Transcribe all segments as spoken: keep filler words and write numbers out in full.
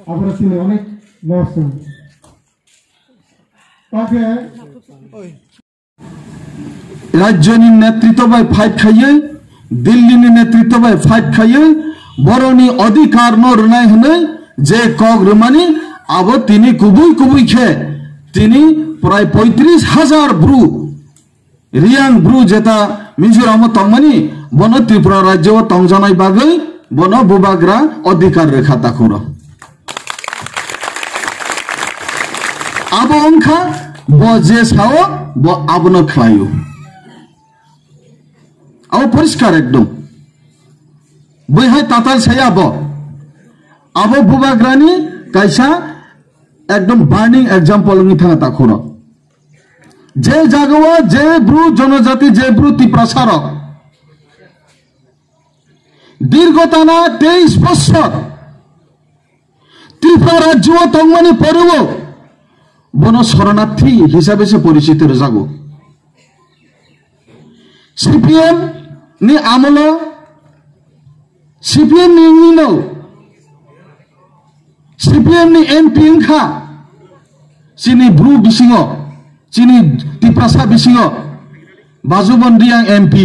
Aboro tini onek loss wngo. Tokhe rajyoni netritw bai fight khaiwi, Dillini netritw bai fight khaiwi, borokni adhikar no rwnai hwnwi je kok rwmani, abo tini kubui kubui khe tini prai poitris hajar bru Riyang bru jeta Mizoram o tongmani, bono Tripura rajyo o tongjanai bagwi bono bubagra adhikar rwkha takhuro. Abo wngkha bo je sao bo abono khlaio. Abo poriskar ekdom. Bwihai tatal saya bo. Abo bubagrani kaisa ekdom burning example wngwi thangkha takhuro. Je jagao je bru jonojati, je bru Tiprasa rok dirgho tana teis bochor Tripura rajyo o tongmani poreo bono shoronarthi hisabe se porichito rwjago. C P M ni amolo, C P M ni wngwino, C P M ni M P wngkha chini bru bisingo, chini Tiprasa bisingo Bajubon Riyang M P,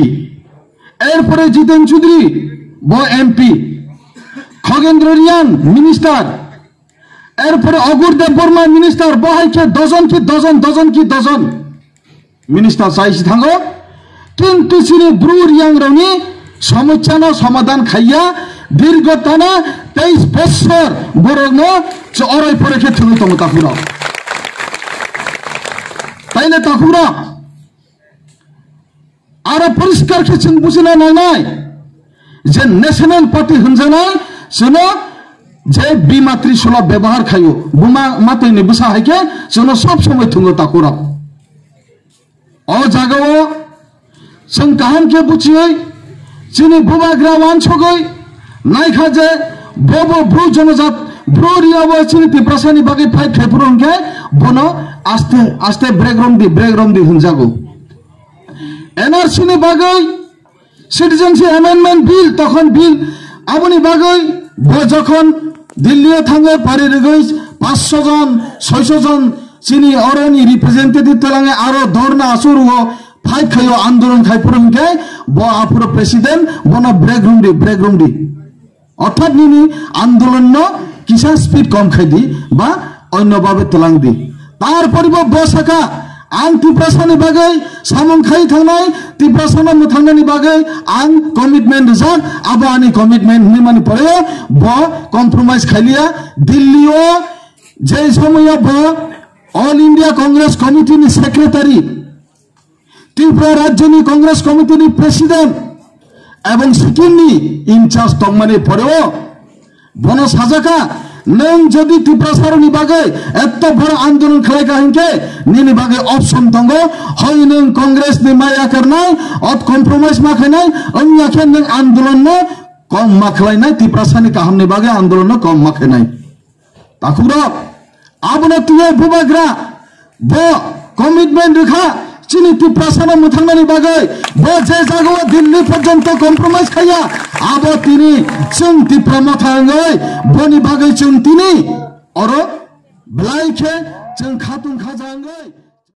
erpore Jiten Chudri bo M P, Khogendro Riyang minister, erpore Ogur Debbarma minister, bo hai khe dojon ki dojon, dojon ki dojon minister chai si thango, kintu chini bru Riyang rokni somosya no somadhan khaiya, dirgho tana teis bochor borok no orai pore khe thwngwi tongo takhuro. Taile takhuro, aro poriskar khe chwng bujina nangnai je National Party hwnjanai chwngno je bima Trishula bebohar khaio, buma matwini bwsa hai khe chwngno sob somoi thwngwi takhuro. O jagao chwng kaham khe buchiwi chini bubagra wansugwi naikha je bobo bru jonojat bru Riyabo chini Tiprasani bagwi fight khai phuru hwnkhe bono aste aste break romdi, break romdi hwnjago. N R C ni bagwi Citizenship Amendment Bill, tokhon bill, aboni bagwi bo jokhon Delhi o thango pari rwgwi paanch sho jon, soi sho jon chini oroni representative twlangwi aro dhorna aswk rwo, fight khaio, andolon khai phuru hwnkhe bo aphuru president, bono break romdi, break romdi. Orthat nini andolon no kisa speed kom khai di ba onno babe twlang di. Tarpore bo, bo saka, ang Tiprasani bagwi samung khai thangnai, Tiprasano mwthangnani bagwi ang commitment rijak, abo ani commitment hinwi mani pore bo compromise khailiya. Delhi o je somoyo bo All India Congress Committee ni secretary, Tripura Rajyoni Congress Committee ni President ebong Sikkim ni in charge tongmani poreo bono sajaka, "Nwng jodi Tiprasarokni bagwi etto boro andolon khlaika hinkhe nini bagwi option tongo, hoi nwng Congress ni maya karnai, ot compromise ma khainai, wngya khe nwng andolon no kom ma khlainai, Tiprasani kahamni bagwi andolon no kom ma khainai." Takhukrok, abono twiwi bubagra bo commitment rwkha chini Tiprasano mwthangnani bagwi, bo je jagao Delhi porjonto compromise khaiya, abo tini chwng Tipra motha wngwi boni bagwi chwng tini oro belai khe chwng khatung khaja wngwi